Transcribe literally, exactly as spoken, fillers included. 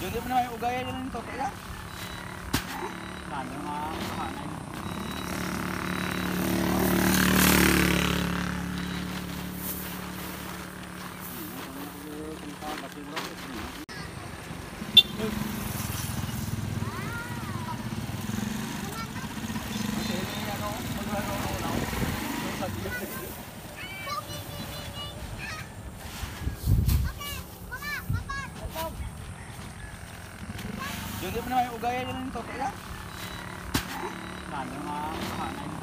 Dili mo na may ugaya yun ang totoo yan. Nano nga kahanay. Dili mo na may ugaya yun ang totoo yan. Nano nga kahanay.